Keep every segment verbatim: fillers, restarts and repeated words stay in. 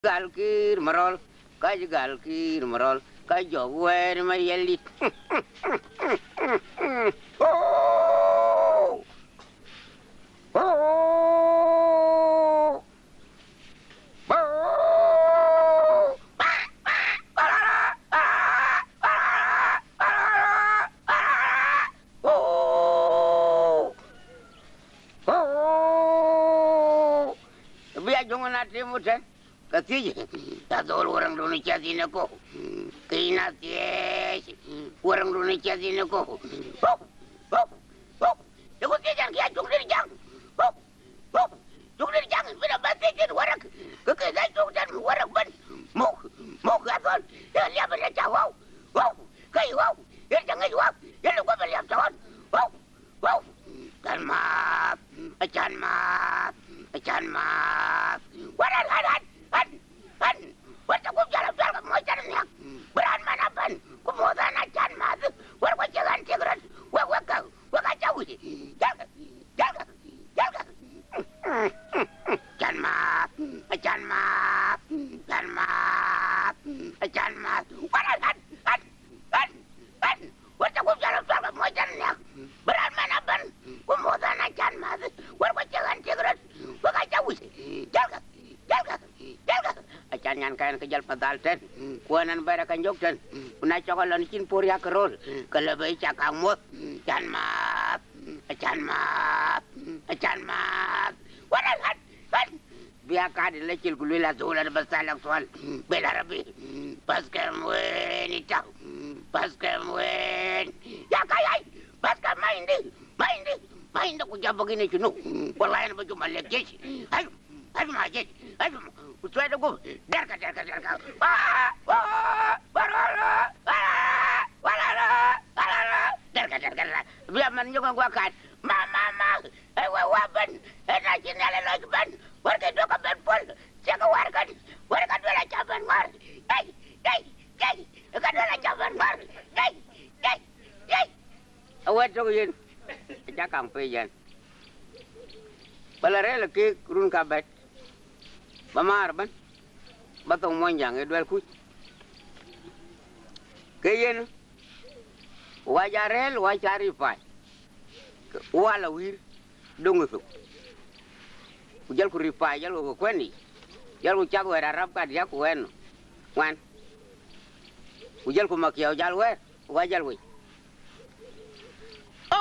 Gal kïr märɔl, ka cï gal kïr märɔl, ka jɔk wɛɛr ma yɛl dït. Bï a jöŋ na tim wutɛn, ke thiëc, ya dhol waraŋdun ë cath yïn ë kok, ke yïn a thiëc, waraŋdun ë cath yïn ë kok. Wok, wok, wok, yï ku thiëc an, kë ya jöŋ dït jaŋ. Wok, wok, jöŋ dït jaŋ, bï na bä thiëc thïn warak, ke ke dhai jöŋ tɛn warak bɛ̈n. Muk, muk ya dhol, ya liap ë ca wau, wau, ke yï wau, yen ca ŋic wau, yen lë guɔ̈p ë liap ca ɣɔn. Wau, wau, can maath, acan maath, acan maath. Wär an, an, an, an, an, wär ca gup jal apial ke moc can nhiak. Bï raan man abɛ̈n, ku moth an, acan maath. Wär ku cïk an tik röt, wek, wek käk, wek aca wic. Jalkë, jalkë, jalkë. Can maath, acan maath, can maath, acan maath. Wär an, an, an, an, an, wär ca gup jal apial ke moc can nhiak. Bï raan man abɛ̈n, ku moth an, acan maath. Wär ku cïk an tik röt, wek aca wic. Jalkë, jalkë, jalkë. Acan nyan kɛn ke jal pa dhal tɛ̈n, ku ɛn ɛn bɛ̈ɛ̈r ë ka jök tɛ̈n. Ku na cɔk alɔn cïn puɔ̈r yak röl, ke lë bï ca kaŋ muɔ̈th. Can maath, acan maath, acan maath. Wär an, an, an. Bï a kat ë la cil ku luel adhul an bä thalak thual. Bel Arabi. Paskɛm ween ita. Paskɛm ween. Ya ka yai. Paskɛm ma indi. Ma indi. Ma indi ku jabak ini cunu. Wallahi an bä juma lek jec. Ai. Ai ma jec. Ai ma. Ku tuɛt gup. Derka, derka, derka. Wa, wa, wa, wa, wa, wa, wa, wa, wa, wa. Derka, derka, derka. Bï a man nyok an gua kat. Ma, ma, ma. Ee wek wa bɛ̈n, ee na cïn Nhialic lɔc bɛ̈n, wärkë duɔ̈kkë bɛ̈n puɔ̈l, ciɛkë wärkën, wärkë duël acä bɛ̈n ŋɔ̈r. Dai, dai, dai, ka duël acä bɛ̈n ŋɔ̈r. Dai, dai, dai. Awɛ̈t tök yen, acä kaŋ pei yɛn. Bä la rɛ̈ɛ̈r ë keek run kabɛ̈t, bä maar ëbɛ̈n, bä thoŋ muɔnyjäŋ ë duɛl kuc. Ke yen, wa ja rɛ̈ɛ̈r, wa ca rip paai. Wal awïïr döŋ ë thok, ku jɔlku rip paai, jɔlku ke kuɛ̈n yic, jɔlku cath wɛ̈ɛ̈r arap kadiäk ku wɛ̈ɛ̈r nɔm ŋuan, ku jɔlku makiɛɛu jäl wɛ̈ɛ̈r, ku ajäl wei. Oh,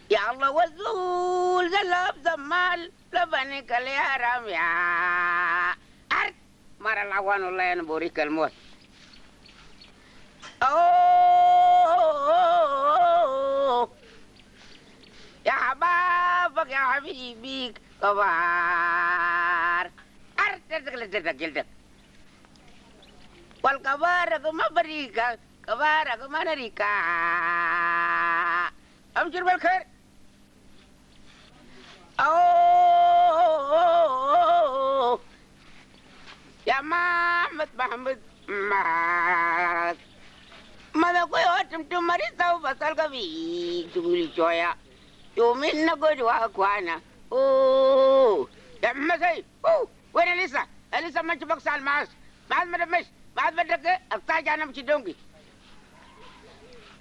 ya Allah, wa zul zalab zamal, labani kal ya ram ya. Ar. Mara la wan, wallahi ana bori kalmot. Oh, ya hababak ya habibi kabar. Ar, derdak la derdak jildek. Wal kabar ma barika, kabar ma narika. Am jur bal khair. Oh, ya Mamat, Mamat, Mamat. Mada ku yo tum tum mari tau basal ka bi tum li choya. Yo min na go dua kwana. Oh, ya masai. Oh, wena Elisa? Elisa ma chubak sal mas. Mas ma da mesh. Mas ma da ke, afta janam chidongi.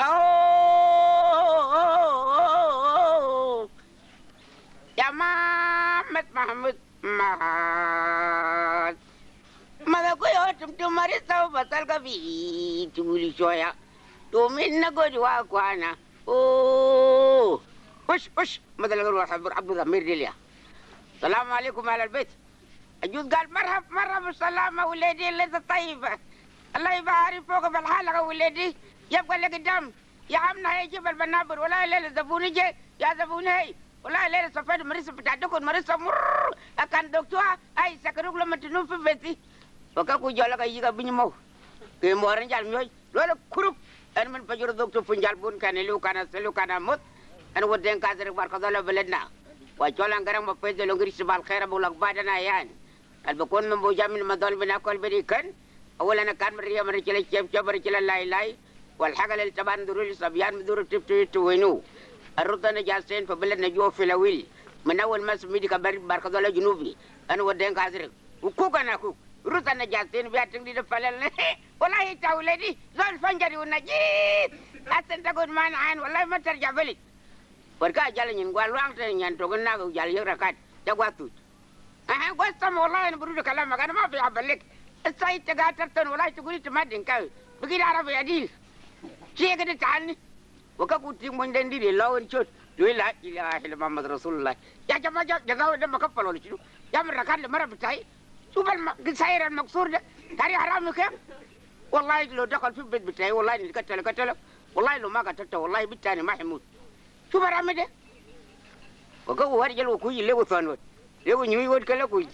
Oh, ya Mamat, Mamat, Mamat. Mada ku yo tum tum mari tau basal ka bi tum li choya. Yo min na go dua kwana. Oh, ush, ush. Madal gar wa habur abu zamir dilia. Salam alaikum ala albeit. Ajuz gal marhab, marhab, salama, wuledi, lesa taiba. Allah ibarik foka fi alhalaka, wuledi. Yabga lek dam. Ya amna, hey, jib albanabir, wala lela zabuni je, ya zabuni, hey. Wala lela safed marisa bita dukun, marisa mur. Akan doktor, ai, sakaruk lama tunum fi beti. Waka ku jola ka yiga bini mau. Ke moran jal mioj. Luel kuruk, en min pajur dhuk tu punjal bun kan ilu kan aselu kan amut. En weden ka zerek bar kadala beledna. Wa chola ngarang ma pede lo ngiri sibal khair abu lak badana yan. Al bikun min buja min madal bina kol bidi kan. Awal ana kan min riya min ricila chep chep ricila lai lai. Wal haga lel taban duru li sabyan min duru tip tu itu wenu. Arut ana jasen fa beledna juwa filawil. Min awal ma sumit ka bar, bar ka dhol Junubi. Ana wa Deŋ Kathir. Ukuk ana kuk. Rus ana jatin bia tiŋ di de palal. Wallahi ta wuledi. Zol fanjari wa najid. Asan ta god man an. Wallahi ma tarja balik. Warka jal nyin gwa luaŋ te nyan to gna go jal yek rakat. Ta gwa tuc. Aha, gwa sam wallahi ana burudu kalam, ana ma fi abalik. Sai ta ga tartan wallahi tuguri ta madin kawi. Bigi da arabi adil. Shi ga da tani. Wa ka ku tik mony den dït ë lɔ en cöt, lueel, "La ilaha illa Muhammad Rasulullah." Ya jama, ja, ja gawa de ma ka palol shinu. Ya min rakat le mara bitai. Shuf al ma-, gisayir al maksur de. Tari haram ke. Wallahi lo dakal fi bet bitai, wallahi ni katala, katala. Wallahi lo ma katalta, wallahi bit tani ma himut. Shuf haram de. Wa ka ku war jal wa kuc le ku thon wot. Le ku nyuc wot kala kuc.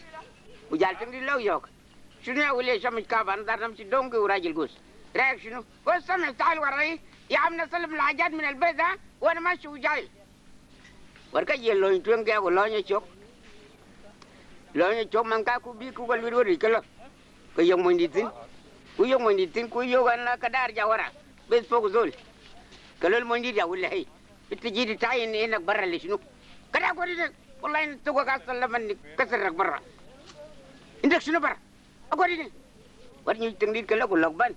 Ku jal tiŋ dït lɔ yök. Shunu ya wule shamij kaba, ana dhar namshi dongi wa rajil gus. Raik shunu? Gus sami taal warai, ya amna salim lhajat min albet da, wa ana mashi wa jai. Warka je lony tueŋ ke ku lony cök. Lony cök man ka ku bi ku ka luit wori kala. Ka yök mony dït thin. Ku yök mony dït thin, ku yök an la ka dar ja wara. Bes fok zol. Ka lol mony dït ya wule hei. Ita jidi tayin inak barra le shunu? Kada gori de. Wallahi in tugo ka sallaman ni kasar barra. Indak shunu barra? Agori ne. Wat nyuc tiŋ dït kala ku lok ban.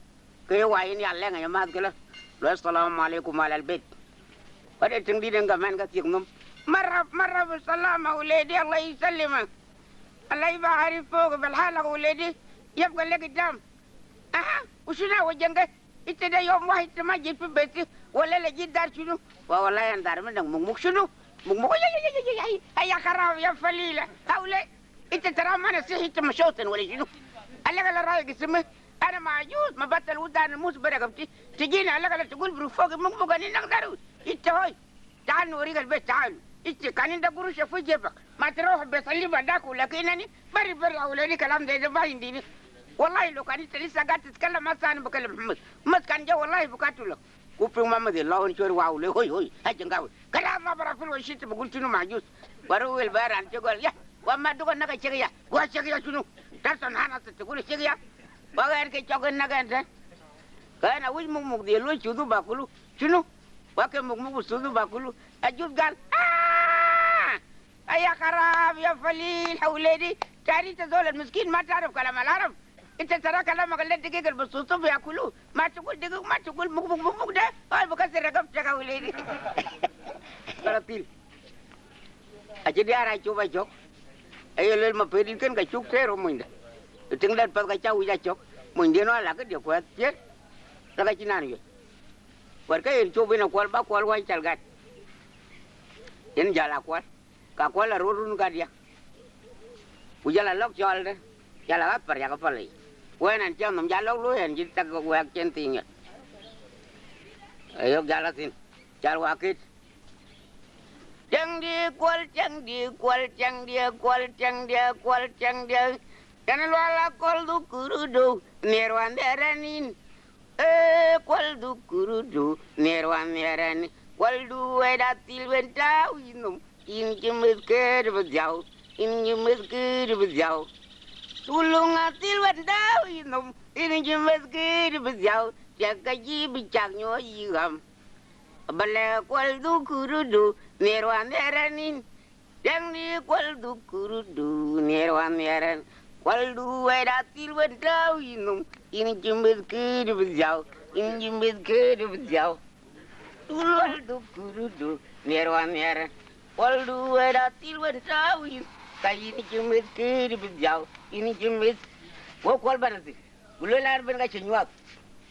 Ke wa yin ya lɛŋ ya math kala. Lo assalamu alaikum ala albet. Wat e tiŋ dït en gaman ka thiek nom. Marhab, marhab, salama wuledi, Allah yusallimak. Allah yubarik fok bil halak wuledi. Yabga lek idam. Aha, wa shunu wa jenge? Ita de yom wahid ta ma jit fi beti, wala le jit dar shunu? Wa wallahi ana dar min dak muk muk shunu? Muk muk, ay, ay, ay, ay, ay, ay, ya kharab, ya falila. Hawle, ita tara ma ana sihi, ita ma shoftan wala shunu? Alak ala rai gisimi. Ana ma ajuz, ma batal wudan mus bada gabti. Tijini alak ala tugul buru fogi muk muk, ani nak daru. Ita hoi. Taal nurik albet, taal. Ita kan inda gurush fi jebak. Ma taroh be salli ba daku, lakin ani bari bari awladi kalam de, de ba indini. Wallahi lo kan ita lisa gat titkalam, ma sani bakalam Muhammad. Muhammad kan ja wallahi bukatula. Ku fi Muhammad lo wan chori wa wule, hoi, hoi, haja ngawi. Kala ma bara fil washi ta bugul shunu ma ajuz. Baru wel baran chegol ya. Wa ma dugo naka chegi ya. Wa chegi ya shunu? Tarson hana sa tugul chegi ya. Wa gan ke chogen naka ente. Kana wich muk muk de lo chudu bakulu. Shunu? Wa ke muk muk sudu bakulu. Ajuz gal. Ah! Aya kharab, ya falil, hawledi. Tari ita zol al miskin ma tarif kalam al arab. Ita tara kalam al degig al basutu biakulu. Ma tugul degig, ma tugul muk muk muk muk de. Ay bukasir ragabtak hawledi. Karatil. Aci diaar a cop a cök. Aye luel ma pedit ken ka cuk teer monyde. Tiŋ dat path ka ca wic a cök. Monyden wa lak ke diek kuɛth piet. La ka ci nan yök. Wɛt ke yen cop yen akuɔl, ba kuɔl wany cal gat. Yen jal akuɔl. Ka kuɔl a rot run gat ya. Ku jal a lɔk cɔɔlde. Jal a ɣath par yak a pal yic. Wɛn an cä nhom jal lɔk looi an cï tak wɛk cen thiiŋ yet. Ayök jal a thin. Jal wa ket. Tiɛŋdiɛ̈ kuɔl, tiɛŋdiɛ̈ kuɔl, tiɛŋdiɛ̈ kuɔl, tiɛŋdiɛ̈ kuɔl, tiɛŋdiɛ̈. Yɛn lual akɔl dhukurudu, nhiɛɛr wan nhiɛɛr ɛn yïn. Ee, kuɔl dhukurudu, nhiɛɛr wan nhiɛɛr ɛn. Kuɔldu wɛ̈t athil wën tääu yï nhom, yïn cï meth këët bï dhiau, yïn cï meth këët bï dhiau. Tuluŋ athil wën tääu yï nhom, yïn cï meth këët bï dhiau. Tiɛk ka cï bï cak nyuɔɔc yï ɣam. Ba lɛ̈k kuɔl dhukurudu, nhiɛɛr wan nhiɛɛr ɛn yïn. Tiɛŋdiɛ̈ kuɔl dhukurudu, nhiɛɛr wan nhiɛɛr ɛn. Kuɔldu wɛ̈t athil wën tääu yï nhom, yïn cï meth këët bï dhiau, yïn cï meth këët bï dhiau. Kuɔl dhukurudu, nhiɛɛr wan nhiɛɛr ɛn. Kuɔldu wɛ̈t athil wën tääu yïn, ka yïn cï meth këët bï dhiau, yïn cï meth. Go kuɔl bɛ̈n athïn. Ku luel an, ben ka cï nyuɔɔth.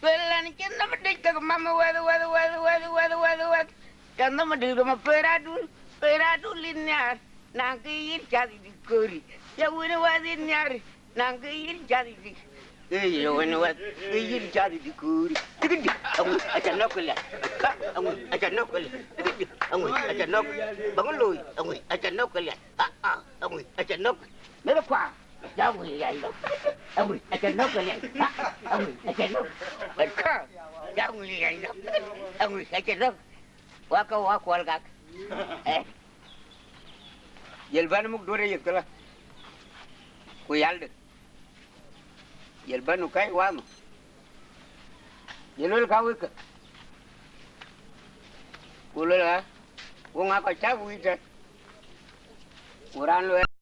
Luel an, cïn nɔm dec kek mam wɛth, wɛth, wɛth, wɛth, wɛth, wɛth, wɛth. Cïn nɔm dec kek ma per adun, per adun lin nhiaar. Naŋ kë yïn cath yï dï kööri. Ya wën wɛth yïn nhiaar. Naŋ kë yïn cath yï dï. Ee, ya wën wɛth, kë yïn cath yï dï kööri. Tïkï dï, aŋui, aca nɔ̈k këliath. Ka, aŋui, aca nɔ̈k këliath. Tïkï dï, aŋui, aca nɔ̈k. Baŋ looi, aŋui, aca nɔ̈k këliath. Ah, ah, aŋui, aca nɔ̈k. Mɛn kuaŋ. Jaŋ wïc yɛn lɔ. Aŋui, aca nɔ̈k këliath. Aŋui, aca nɔ̈k. Wɛ̈t kɔ̈k. Jaŋ wïc yɛn lɔ. Aŋui, aca nɔ̈k. Wak kë wak kuɔl gak. Eh. Jël bän muk duɔ̈t ë yeth këlä. Ku yaldë. Jël bän nu kɛ̈c wanhë. Jël luel ka wïckë. Ku luel ɣa. Ku ŋa kɔc cäk wïc tɛ̈n. Ku raan lueel